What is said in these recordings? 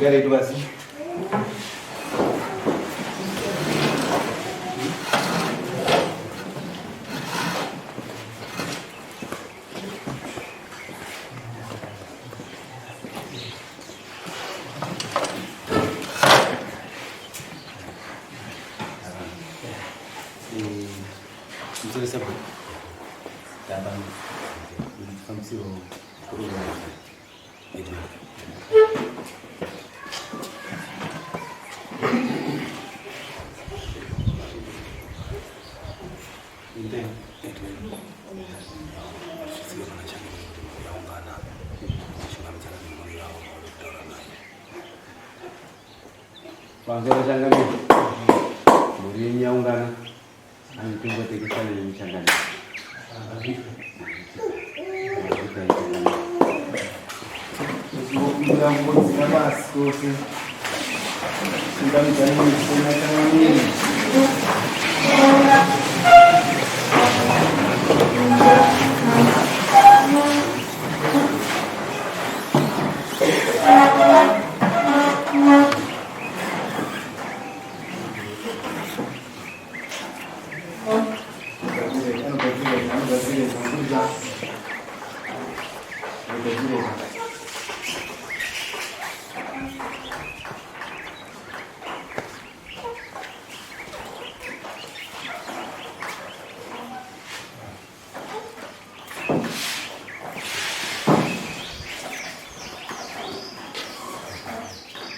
Ngatigare pasi. Pamusoro changamire, mhuri yenyu yaungana, anditombotekesana nemi changamire. Tinokumbira kungodzika pasi tose. Chingamidzani misena changamire.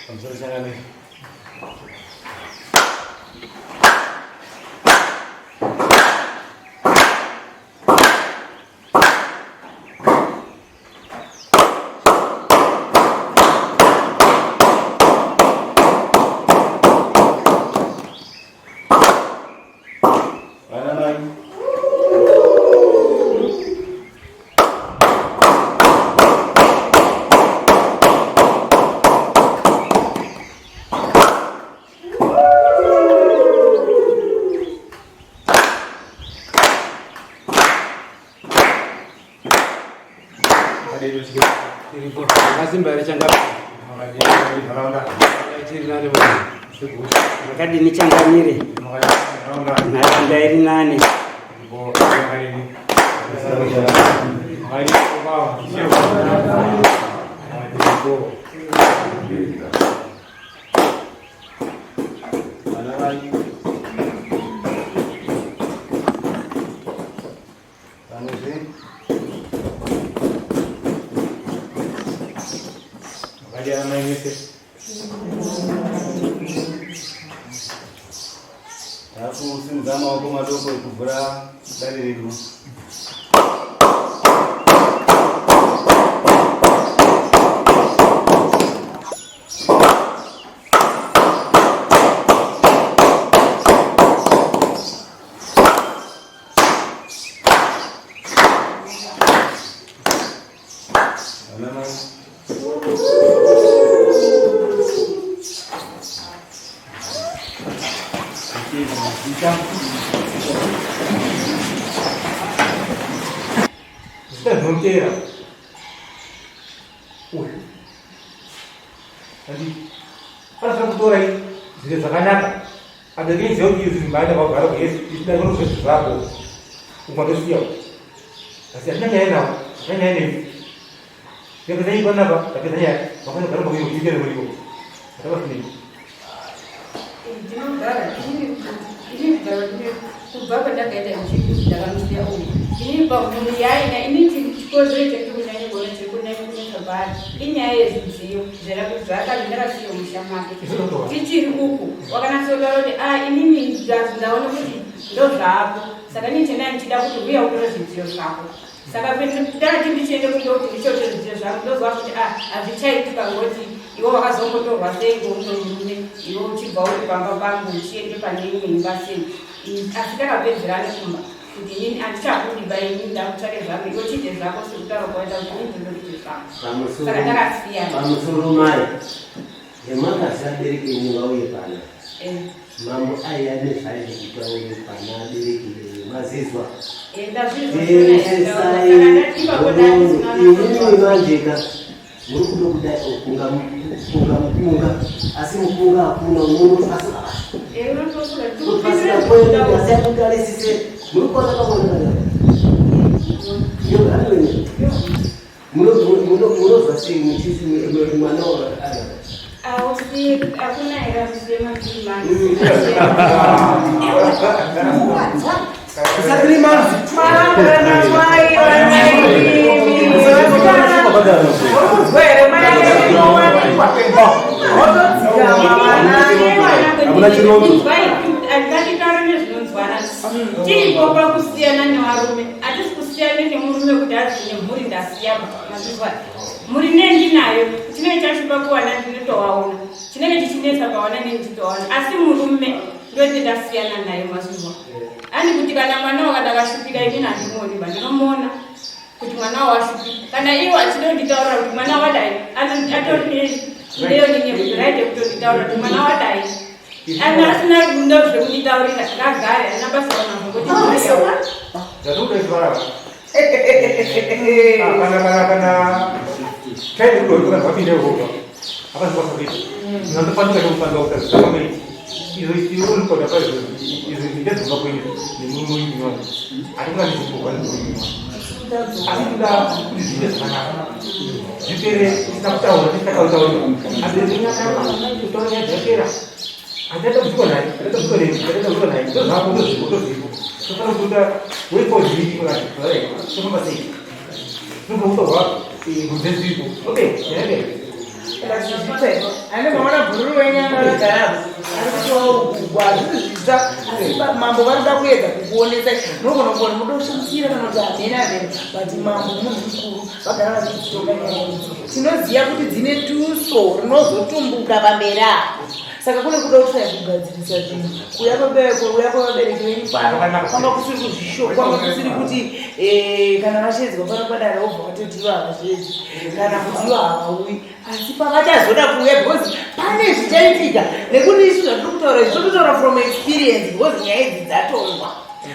Pamusoro changamire. Vana mai. Makasimba here changamire? Makadini changamire? Nharaunda iri nani? Vana mai. Vanozve. Makadii mai mese. Takusimudza maoko madoko ekuvhura dare redu. Vana mai. Zita rinotera uyu andi anofanira kutora zviro zvakanaka abereki kuti izvi mbaenda kwagara kuyesi isina kunozvezvi zvako umwatosiya asi hatina nyaya nawo hatina nyaya nevi yapedza nyaya panapa yapedza nyaya makwanisa kugara mbakuyo kuitira muriwo atavasinei Ndinogara inini kugara kubva pandakaita ndichikuti ndakamusiya uyu ini pamhuri yaina ini chikonzero chekuti kunyanya kuona chiri kunyanya kunetsa paari inyaya yezvidziyo zvaakati ndakasiya musha make tichiri uku wakanatsotaura kuti a inini ndaona kuti ndozvaapo saka ini chendai ndichida kuti uya utore zvidziyo zvako saka ndati ndichiende kundoti ndichote zvidziyo zvangu ndozwa kuti a hazvichaitika ngoti iwe wakazombotorwa sei ngoumwe murume iwe uchibva uri pamba pangu uchiende pane imwe imba sei asi takapedzerana kumba kuti inini handichakudi ba ini ndakutsvake zvangu iwe chiite zvako sekutaura kwaita kuti ini ndindoite zvangu saka takasiyana Pamusoro mai, zvemakazi abereki enyu vauye pana. Mambo aiya nezvaide kutaure pana abereki enyu mazizwa. Ndazvizwa Teeresai saka ndatipa imimi manjeka. Muri kuda kudai kunga kunga mupunga, asi mupunga hakuna unonotwasura. Kutwasura kwenyu asi hakutarisise. Muri kuona pakuona. Iyo hanwe. Munozwa sei muchisi mwana wa Ausi, hakuna here akusiye ma3 months. Isa 3 months. Mai uri here? Mai inowanikwa wotodzikama vana. Hamuna chironzo. Ngatitaure nezvinonzwana. Tiripo pakusiyana nevarume, hatisi kusiyana nemurume kuti azi nemhuri ndasiya. Mazvizwa, mhuri nendinayo, chinenge chacho pakuwana ndinotowaona, chinenge chichinetsa pawana nenditowaona, asi murume ndoti ndasiyana naye. Mazvizwa ani kuti kana mwana wakada akashupika, inini handimuoni ba, ndinomuona kuti mwana washupika. Kana iwo achida kunditaurira kuti mwana wadai, atori neyo nini right yekutonditaurira kuti mwana wadai. Ana asina ndo zvekunditaurira, ngagare, handina basa kana zvekuti. Zvatokuda kana time kudo kana wapinda uhoga hapasi basa kuita ndinotofanika chokufamba kuti zvisakamai izvo iwe uri pa izvo izvo ndezvimba kwenyu nemurume wenyu wani hatingamisi kurwa nemurume wani, asi toda kuti zviite zvakanaka, zvipere tisina kutaura, tisina asi kutaura nyaya dzapera. Hatichatambudziko naye, hatichatambudziko nemi, hatichatambudziko naye. Ndozvako, ndozvipo, ndozvipo. Tofanira kuita way forward meeting vakati right, tofamba sei, tinobva kutorwa kunze zviripo. Okay, nyaya. Ane maona bhururu wenyu akagara ari kutiwa hazvisi zvitsva, asi mambo vari kuda kuedza kukuonesai. Munogona kuona muda kushamisira kana kuti hamene hamene, but mambo munhu mukuru, vagara vachidzitonga nyaya idzi. Tinoziva kuti dzine tuso rinozotumbuka pamberi apo, saka kune kuda kutsvaya kugadzirisa zvinhu. Kuuya kwevabereki venyu pano kwanga kusiri kuzvisho, kwanga kusiri kuti kana vashedzwa pano padare vobva vatoti ivo havashedzwi kana kuti ivo havauyi, asi pavachazoda kuuya, because pane zvichaitika, nekuti isu zvatiri kutaura izvi tototaura from experience, because nyaya idzi dzatongwa.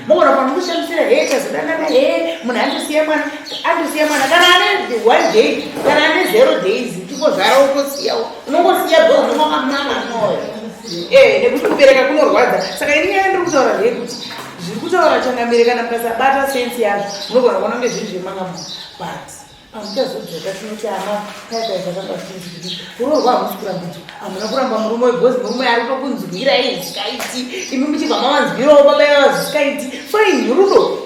Mogona pano kushamisira, he, chazodanana, he, munhu andosiya mwana, andosiya mwana kana ane one day, kana ane 0 days, uchingozvara utosiyawo, unongosiya because unonga wakamama mwoyo, nekuti kubereka kunorwadza. Saka ini nyaya ndiri kutaura ndeyekuti zviri kutaura changamire, kana mukasabata sense yazvo, munogona kuona kunge zviri zvemanga, but pamuchazodzoka tinoti ama paipai zvakanga zvichinzi kuti kuroorwa hamusi kurambidzwa, hamuna kuramba murume webhozi. Murume ari kutokunzwirai zvisikaiti, imi muchibva mavanzwirawo baba ivava zvisikaiti. Fine, rudo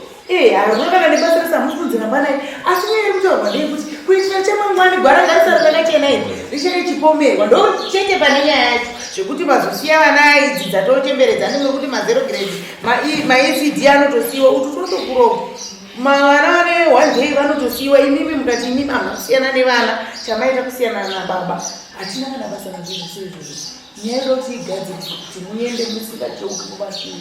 haruna kana nebasa rese, hamusi kunzi rambanai, asi nyaya iri kutaurwa ndeyekuti kuitira chamangwani, gwara ngarisari rakachena iri richere chipomerwa. Ndo chete pane nyaya yacho, zvekuti mazosiya vana idzi dzatochemberedza nemwekuti mazero grade maECD anotosiyiwa, utu totokuroga vana vane one day vanotosiyiwa. Imimi mukati imimi hamuna kusiyana nevana, chamaita kusiyana nababa, hatina kana basa nazvo zvese izvozvo. Nyaya inoda kuti igadziriswe kuti muende musingacheuki kumashure,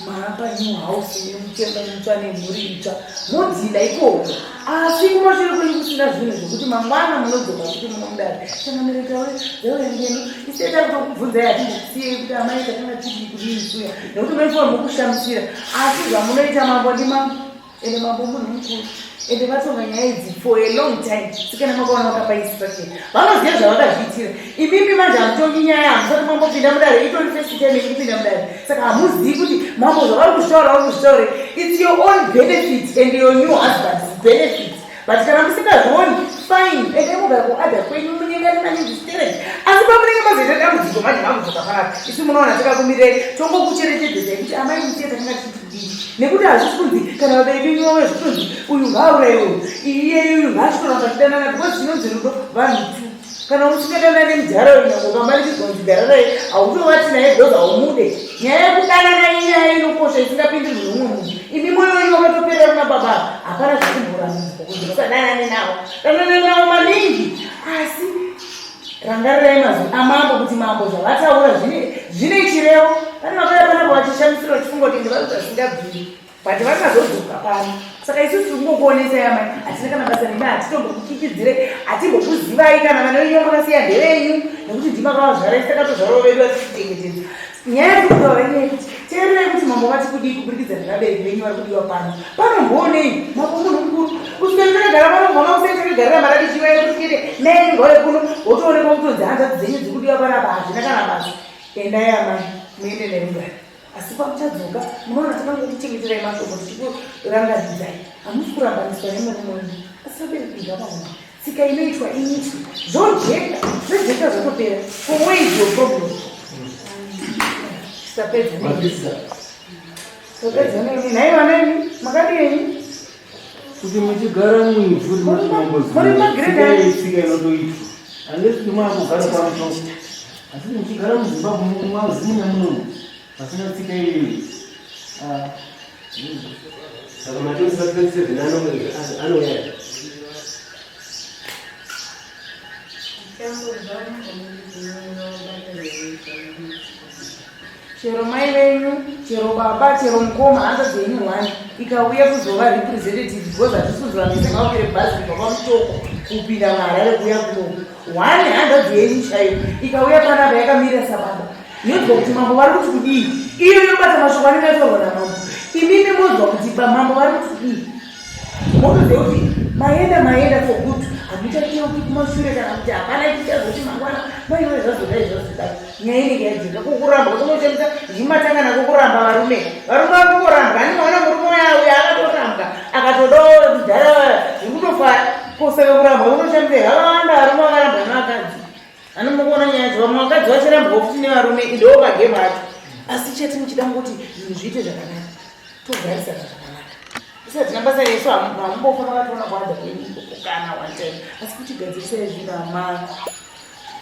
maapa new house nemutemo mutsva nemhuri itsva, modzida ikoko, asi kumashure kwenyu kusina zvinhu zvekuti mangwana munodzoka kuti munomudare changamire dzauya ngeno. Iseta kutokubvunzai, hatimbokusiyei kuti amai takanga tidii kudii suya, nekuti munofanira mukushamisira, asi zvamunoita, mambo ndimambo, ende mambo munhu mukuru, ende vatonga nyaya idzi for a long time. Sikana makaona vakapa instruction, vanoziva zvavakazviitira. Imimi manje hamutongi nyaya, hamusati mambopinda mudare, itori first time yekupinda mudare, saka hamuzivi kuti mambo zvavari kuzvitaura vari kuzvitaura. It's your own benefit and your new husband's benefit, but kana musingazvioni, fine, ende mugara kuadha kwenyu, munyengani maningi stereki, asi pamunenge mazoita dambudziko manje mamudzoka panapa, isu munoona takakumirai, tongokucherechedzesai kuti amai musiye takanga tichiti kudii, nekuti hazvisi kunzi kana vabereki venyu vauya zvitonzi uyu ngaaurayiwe, uyu iye uyu ngaachitoramba chidanana, because chinonzi rudo vanhu two. Kana usingadanani nemudhara uyu, nyange ukamanikidzwa kunzi gara naye, hautovati naye because haumude. Nyaya yekudanana inyaya inokosha isingapindirwi nomumwe munhu. Imi mwoyo wenyu wakatoperera kuna baba, hapana zvekumborambidzwa kunzi musadanane navo, danana navo maningi, asi rangarirai mazwi amambo kuti mambo zvavataura zvine chirevo. Pane vakauya panapa vachishamisira vachifunga kuti ende vari kuti hazvingabviri, but vakazodzoka pano. Saka isusu tiri kungokuonesai amai, hatina kana basa nemi, hatitombokukikidzire, hatimbokuzivai. Kana vana venyu vamakasiya ndevenyu, nekuti ndimakavazvara, isi takatozvarawo vedu vatichichengetedza. Nyaya yatiri kutaura inyaya yekuti teererai kuti mambo vati kudii kuburikidza nevabereki venyu vari kudiwa pano. Panomboonei, mambo munhu mukuru, kuswera takagara pano kubva makuseni. munondigarira maradi chivayo kuti kete mai ngauye kuno wotoonekwa kutonzi hanzvadzi dzenyu dziri kudiwa panapa hazvina kana basa. Endai amai muende nerugare. Asi pamuchadzoka munoona takangokuchengeterai mashoko tichikurangaridzai. Hamusi kurambaniswa nemurume wenyu. Asi vabereki ngavaone. Tsika inoitwa inoitwa. Zvojeka, zvojeka zvotopera. Ko where is your problem? Tapedza. Tapedza nemi. Nhai vana imi, makadii? Kuti muchigara muivhu Muri magrade ani? tsika inotoitwa unless kuti maakugara pamusoro asi muchigara muzimbabwe mazimu nemunomu pasina tsika iyoyi. Ah, Saka matoni 27 anouya. Chero mai venyu, chero baba, chero mukoma, hanzvadzi yenyu one ikauya kuzova representative because hatisi kuziva mese ngavakwire bhazi kubva kwaMutoko kupinda muHarare kuuya kuno. One hanzvadzi yenyu chaiyo ikauya panapa yakamira sababa yonzwa kuti mambo vari kuti kudii, iyo yobata mashoko anenge ataurwa namambo, imimi monzwa kuti mambo vari kuti kudii, motoziva kuti maenda maenda for good, hamuchacheuki kumashure kana kuti hapana chichazoti mangwana maiwe zvazodai zvazodai. Nyaya inenge yajeka. Kukurambwa kunoshamisa zvimatanga nako kuramba varume. Varume vari kungorambwa. Ani maona murume uya uya akatorambwa akatodawo mudhara zvekutofara. Ko saka kurambwa kunoshamisa vakawanda varume vakarambwa nevakadzi. Ani mukuona nyaya dzacho vamwe vakadzi vachirambwa futi nevarume ndo magame acho. Asi chete muchida kuti zvinhu zviite zvakanaka togarisana zvakanaka. Isati nabasa yesu hamumbofa makatoona kuadha kwenyu ikoko kana one time. Asi kuti gadzirisai zvinhu amai.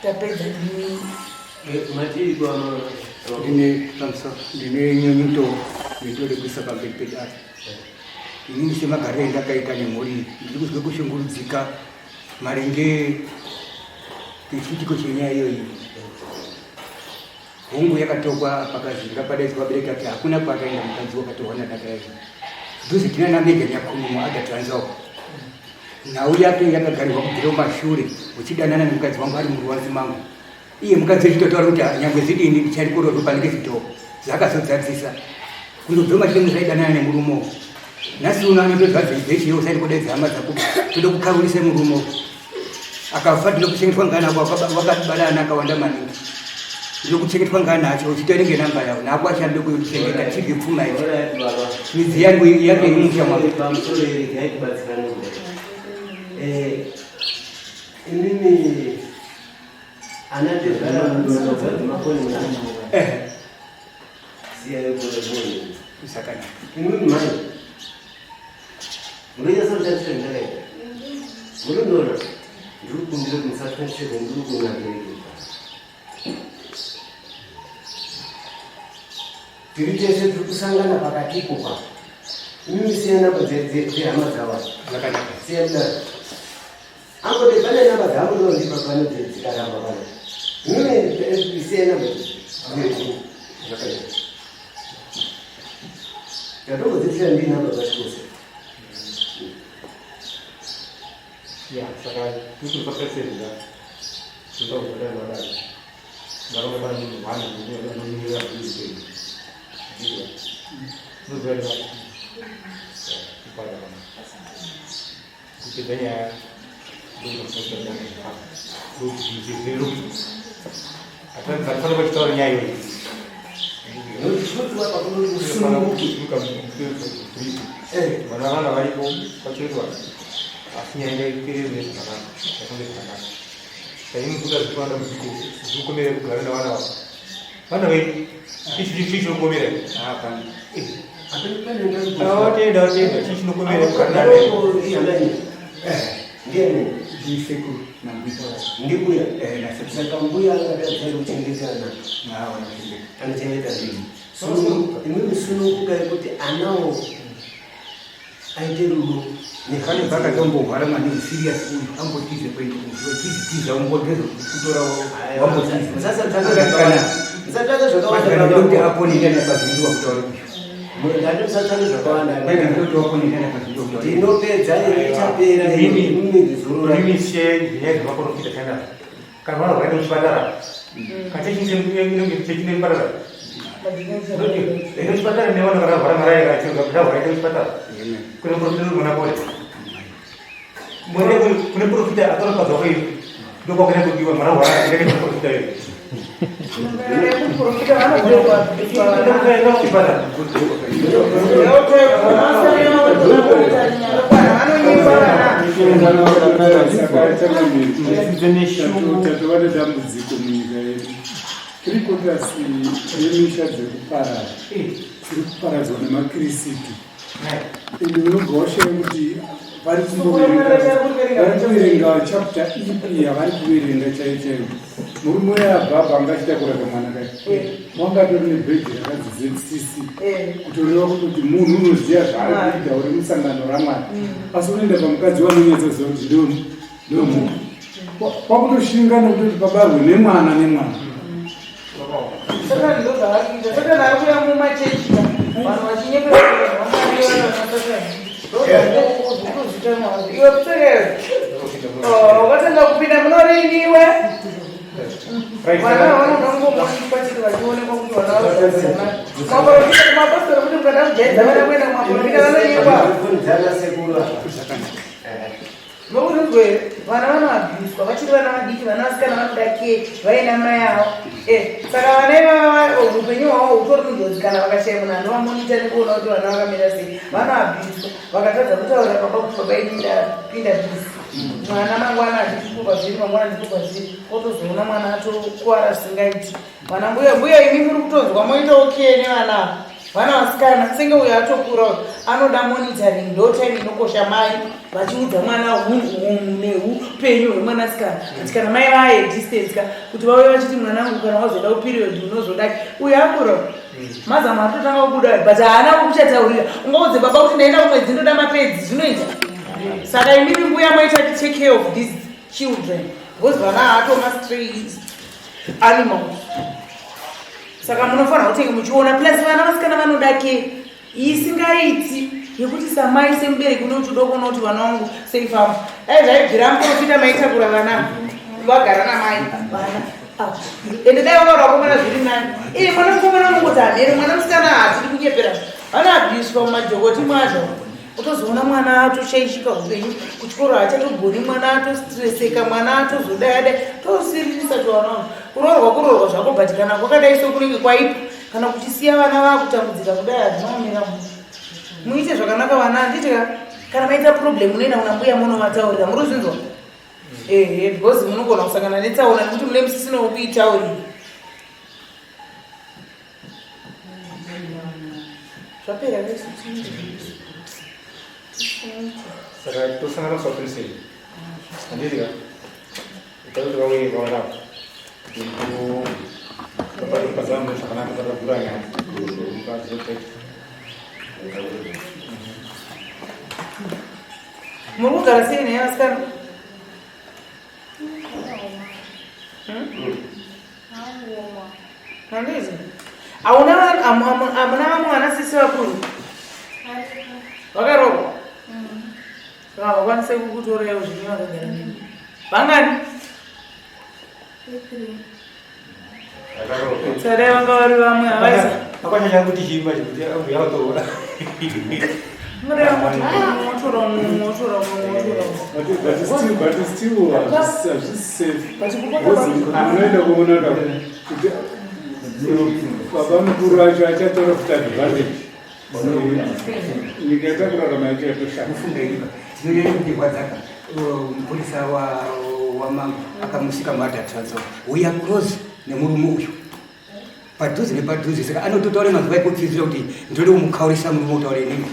Tapedza ndini. Matii kwa Ndine pamusoro, ndine nyunyuto ndinotode kuisa pamberi pedare. Inini semagariro endakaita nemhuri ndiri kuzwa kushungurudzika maringe nechiitiko chenyaya iyoyi. Hongu yakatokwa pakazi ngapadaidzwa vabereki ati hakuna kwaakaenda mukadzi wakatorwa nadakarazvi. Dhuze tina naMegan Yakhulumo adatranzao. Nhau yake yakagarirwa kubvira kumashure uchidanana nemukadzi wangu ari muruwanzi mangu. Iye mukadzi echitotaura kuti nyangwe zvidini ndichari kurorwa panenge zidhoo zvakazodzadzisa kundobva mashure zvaidanana nemurume uyu. Nhasi uno anotozvadza ibechi usati kudaidza hama dzako toda kukaurisa murume uyu. Akafa ndino kuchengetwa ngana wakabara ana akawanda maningi. Ndino kuchengetwa ngana acho uchitoerenge namba yawo nako achade kuchengeta chidye pfuma ichi. Midzi yangu yake imusha mwangu. Pamusoro iri ngaitibatsirane kudai. Imimi ana tezvara namba dzemakoni munadzo. Siyai kore boni. Zvakanaka. Imimi mai. Munonyatsa kushandisa zvindakaita. Munondiona ndiri kukumbira kuti musa 27 ndiri kuona abereki. Tiri tese tiri kusangana pakatipo pa. Imimi siya namba dzehama dzavo. Zvakanaka. Siya dare. Angoti pane namba dzamunondipa pano dzikaramba pano. Imimi siya namba idzi. Zvakanaka. Ndatombodzidzisa ndii namba dzacho. Ya, saka tiri kuzopesedza. Tinoda kudai. Varume vane munhu one anomirira zviri upenyu. Munoziva here? Kupara kana. Kupedza nyaya Hatifanira kuchitaura nyaya iyoyi. Nokuti pakunoti usununguke. Vana vana varipo pachirwa asi nyaya ngaipere zvakanaka yakambe zvakanaka. Taimukuda zvikuwanda zvikukomera kugara navana vavo. Vana vedu ichi chii chinokomera? Hapana. Tenda tenda chii chinokomera kugara navana? Ndiani? Ndisekuru nambuya. Ndimbuya. Nasekuru. Saka mbuya angatadza kuchengeta ana. Anachengeta. Anochengeta ndii. Imimi sunungukai kuti anawo aite rudo. Pane pakatombohwara maningi serious uyu ambotize kuenda kutiza umbodeza kutora wambotiza. Musatsvaka Kana kuti zvakawanda. apone ndani akazvindiwa kutaura uyu. Ndati musatsvake zvakawanda. Kana kuti wapone ndani akazvindiwa kutaura. Ndinopedza ichapera imimi zorora. Imimi she nyaya dzemaprofita kana kana vanhu vaenda kuchipatara. Kana chechine chipatara. Enda kuchipatara nevanhu vakarwara maraya vachiroga vaenda kuchipatara. Kune muprofita unogona kuona. Mwene kune profita atorokadza kwei ndokwakene kudiwa mwana wara ndeke profita iyo. Profita vanogona Chipatara. Tatova nedambudziko munyika yedu. Three quarters yemisha dzekuparara dziri kuparadzwa nemakirisiti. Ende unobva washaya kuti vari kumboverenga vari kuverenga chapter ipi yavari kuverenga chaiyo chaiyo. Murume uya abhabha anga achida kurapa mwana kai wanga atori nebheji rakanzi ZCC kutoreva kutoti munhu unoziva zvaari kuita uri musangano raMwari asi unoenda pamukadzi wanonyatsoziva kuti ndomunhu kwakutoshinga nekutoti pabarwe nemwana nemwana. Satani ndo zvavari kuita. Satani ari kuuya mumachechi ka. Vanhu vachinyepera kuti vanhu vamwari vana Satani. Ndo zvazvokuzikanwa hazvo. Iwe kusekera. Oh, wakatanga kupinda munorini iwe? Vana vanoda kungomuonekwa chete vachionekwa kuti vana vazvazana. Maporofita kumapostori kuti mukada kujaidza vana kuenda kumaporofita vanonyepa. Dzana sekuru apa. Nokuti here vana vanoabhuswa vachiri vana vadiki, vana vasikana vanoda ke vaina mai avo. Saka vana ivava upenyu hwavo hutori munjodzi kana vakashaya munhu anovamonita nekuona kuti vana vakamira sei. Vanoabhuswa vakatadza kutaurira baba kuti baba ini ndapinda busy. Mwana mangwana handisi kwazviri, mangwana handisi kwazviri. Otozoona mwana atokuvara zvisingaiti. Vana mbuya mbuya imi muri kutonzwa moitawo care nevana ava. Vana vasikana senge uyo atokura uyo anoda monitoring, ndo time inokosha mai vachiudza mwana hunhu neupenyu hwemwanasikana kuti kana mai vaye distance ka kuti vauye vachiti mwanangu kana wazoda kuperiod unozodai uyo akura uyu. Mazamo atotanga kubuda but haana kuchataurira. Ungaudze baba kuti ndaenda kumwedzi ndoda mapedzi zvinoita. Saka imimi mbuya moita to take care of these children because vana haatoma stray animals. Saka munofanira kutenge muchiona plus vana vasikana vanoda ke isingaiti yekuti samai semubereki une uchido kuona kuti vana vangu seifamba dai zvaibvira muprofita maitakura vana vagara namai vana ava. Ende dai vakaura vakomana zviri nani. Mwana mukomana unongoti hamhere, mwana musikana haatidi kunyepera. Vanoabhiswa mumajokoti mwazvo. Utozoona mwana atoshaishika upenyu kuchikoro haachatogoni, mwana atostreseka, mwana atozodai adai, tosiririsa tuvana vangu. Kuroorwa kuroorwa zvako, but kana kwakadai so kunenge kwaipa, kana kuchisiya vana vakutambudzika kudai hazvina kumira mushe. Muite zvakanaka vana, handiti ka? Kana maita problem munoenda kuna mbuya munovataurira, muri kuzvinzwa? Ehe, because munogona kusangana netsaona nekuti mune musisina wekuitaurira. Zvapera vese. Saka tosangana kuswapirisei. Handiti ka? Itakuti vauye vaona. Pazambo zvakanaka takagura nyaya. Muri kugara sei naye vasikana? Handiti? Hauna hamuna vamwe vana sisi vakuru? Vakaroorwa? Saka havakwanise kukutorewo zvenyu vakagara nemi. Vangani? Saka vanga vari vamwe havaisa. Akwashasha kuti chimba chekuti yakatorwa. Mureva kuti motora motora motora. But still hazvisi safe. Because unoenda kuona ka kuti baba mukuru acho achatora futi advantage. Nyika yatakurarama yacho yatoshata. Mufunge ipa tinonyanya kundirwadzaka mupurisa wamambo akamusika muadaptanzo we are close nemurume uyu padhuze nepadhuze, saka anototaura mazuva ekupfidzira kuti ndinoda kumukaurisa murume utaure inini.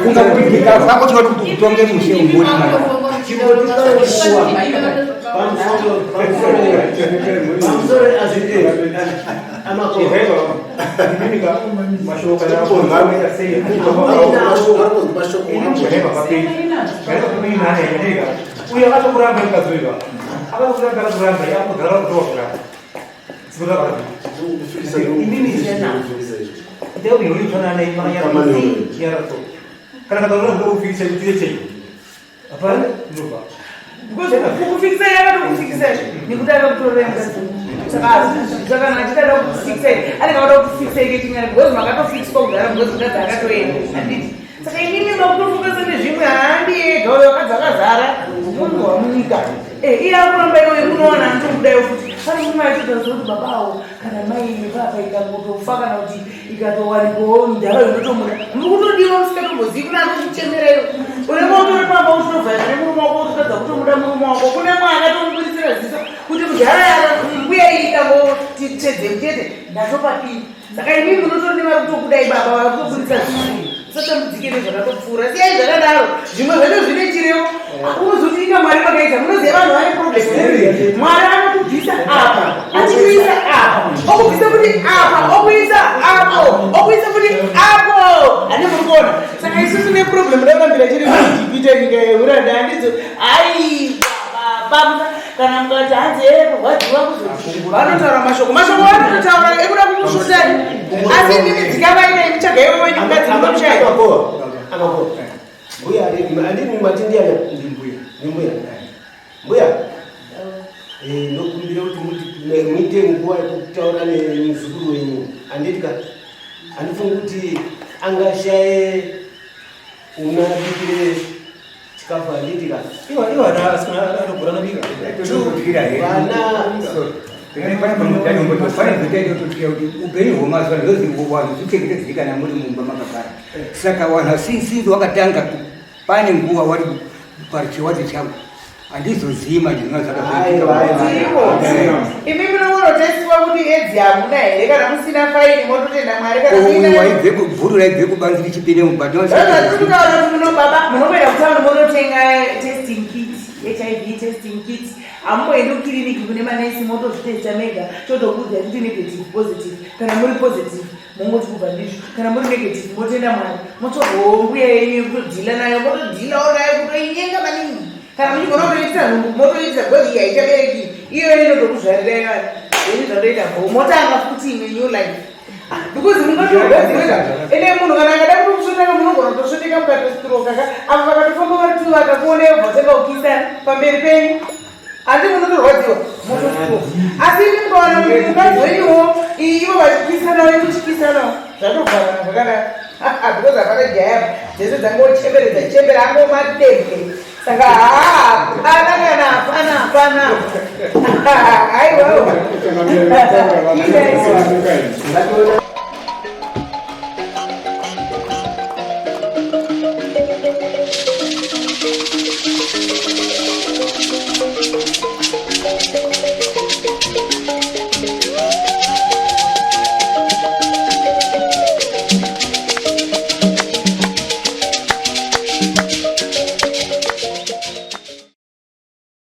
Funga kuti ndikafa kuchida kuti utonge mushe ungori mwana. Pamusoro azvite amakoro. Mashoko kana sei uyo akatokuramba mukadzi uyu akatokuramba akatokuramba akugara kutoa kugara kana kataura ndokufirisa kuti chei hapana ndobva Because kukufikisa yakatokufikisa nekuti akakutorera mukadzi. Saka hazvisi zvitsva kana achida kukufikisai anenge akuda kukufikisai kechinyana because makatofikiswa kudhara because mukadzi akatoenda handiti. Saka inini makutofokasa nezvimwe haandi ega uyo vakadzi vakazara munhu wamunyika. Eh, iye akuramba iwe unowana anotokudayo futi. Pane mumwe aitotaura kuti baba avo kana mai imi papa ikangotofa kana kuti ikatowanikwawo ndava inotomuda. Muri kutodiwa musikatombozivi kuna anokuchemereyo. Unenge utori pamba uchitovhaira nemurume wako uchitadza kutomuda murume wako. Kune mwana tomuburitsira ziso kuti mudhara mbuya iyi ikangoti tsvedze chete ndatopadii. Saka imi munotori nevari kutokudai baba vari kutoburitsa zvisina. Musatambudzike nezvakatopfuura. Siyai zvakadaro. Zvimwe zvacho zvine chirevo. Unozoti inga Mwari vakaita. Munoziva vanhu vane problem. Mwari anokubvisa apa. Achikuisa apa. Okubvisa kuti apa. Okuisa apo. Okuisa kuti apo. Handi muri kuona. Saka isusu neproblem rakurambira chiri muIjipita nyika yeuranda handidzo. Aiwa baba kana mukati hanzi kurwadziwa kuzoti vanotaura mashoko mashoko vanototaura ekuda kukusvotai asi ndimi dzikavainai muchaga iwe wenyu mukadzi munomushaya Mbuya andini mati ndiani? Ndimbuya. Ndimbuya. Mbuya. Eh, ndokumbira kuti muite nguva yekutaura nemuzukuru wenyu. Handiti ka? Handifungi kuti angashaye unabikire chikafu handiti ka? Iwa iwa ana asikana anogura anobika. Vana upenyu hwemazuva ano zvichengetedzeki kana muri mumba makagara saka vanhu asinsinzi wakatanga pane nguva wari pachiwadzo changu handizozii manje zvinova zvakazoitika. Imi munongorotesiwa kuti edzi hamuna here kana musina faini mototenda Mwari kana muina waibve bhuru raibve kubanzi richipinde mumba Zvazvatiri kutaura kuti muno baba munomboenda kutauni monotenga testing kit HIV testing kit hamumboendi kukiriniki kune manesi motozvitesta mega totokuudzai kuti negative positive kana muri positive mongoti kubva ndizvo kana muri negative motenda Mwari motsvagowo mbuya yenyu yekutodhila nayo motodhilawo nayo kutoinyenga maningi kana muchigona kutoitisa nhumbu motoitisa because iyi haichabereki iyoyo inotokuzvarirai vanhu ini zvatoita bho motanga futi imwe new life because mungatorwadziweka ende munhu kana akada kutokusvotaka munogona kutosvoteka mukatostroka ka avo vakatofamba vari tu vakakuonai vobva kukisana pamberi penyu handi munotorwadziwa motostroka asi imi mukawana kuti mukadzi wenyuwo ivo vachikisanawo imi muchikisanawo zvatovharana zvakadaro because hapana jaya dzese dzangochemberedza chembera angomadembe saka hapana kana hapana hapana aiwawo Changamire, taura vanhu vanomuka izvi. Ngationa